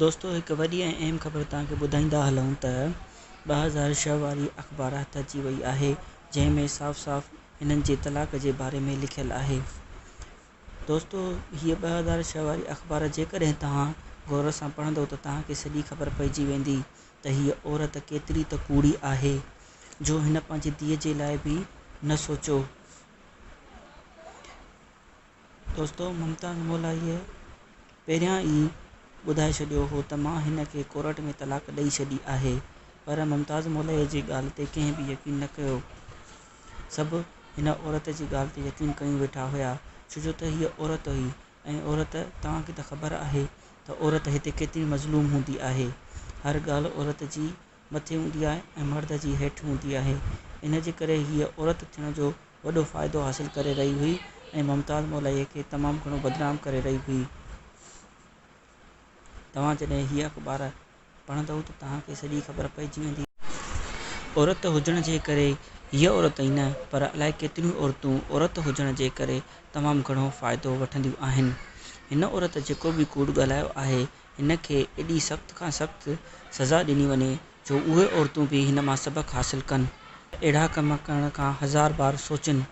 دوستو هڪ وڏي ۽ اهم خبر توهان کي ٻڌائيندا هلون ته 2006 واري اخبار هٿ اچي وئي آهي جنهن ۾ صاف صاف هنن جي طلاق جي باري ۾ لکيل آهي. دوستو هيء 2006 واري اخبار جيڪڏهن توهان غور سان پڙهندو ته توهان کي سڄي خبر پئجي ويندي ته هيء عورت ڪيتري ته ڪوڙي آهي جو هن پنهنجي ڌيء جي لاء به نه سوچيو. دوستو ممتاز مولائيء پهريان ئي ٻڌائي ڇڏيو هو ته مان هن کي ڪورٽ ۾ طلاق ڏئي ڇڏي آهي پر ممتاز مولائيء جي ڳالهه تي ڪنهن به يقين نه ڪيو. سڀ هن عورت جي ڳالهه تي يقين ڪيون ويٺا هيا ڇو جو ته هيء عورت هئي ۽ عورت توهان کي ته خبر آهي ته عورت هتي ڪيتري مظلوم هوندي آهي. هر ڳالهه عورت جي مٿي هوندي آهي ۽ مرد جي هيٺ هوندي آهي. ان جي ڪري هيء عورت ٿيڻ جو وڏو فائدو حاصل ڪري رهي هئي ۽ ممتاز مولائيء کي تمام گهڻو بدنام ڪري رهي هئي. توهان جڏهن هيء اخبار پڙهندؤ ته توهان کي سڄي خبر پئجي ويندي. عورت هجڻ جي ڪري هيء عورت ئي نه پر الائي ڪيتريون عورتون عورت هجڻ جي ڪري تمام گهڻو فائدو وٺنديون آهن. هن عورت جيڪو به ڪوڙ ڳالهايو آهي هن کي ايڏي سخت کان سخت سزا ڏني وڃي جو اهي عورتون به هن مان سبق حاصل ڪن. اهڙا ڪم ڪرڻ کان هزار بار سوچن.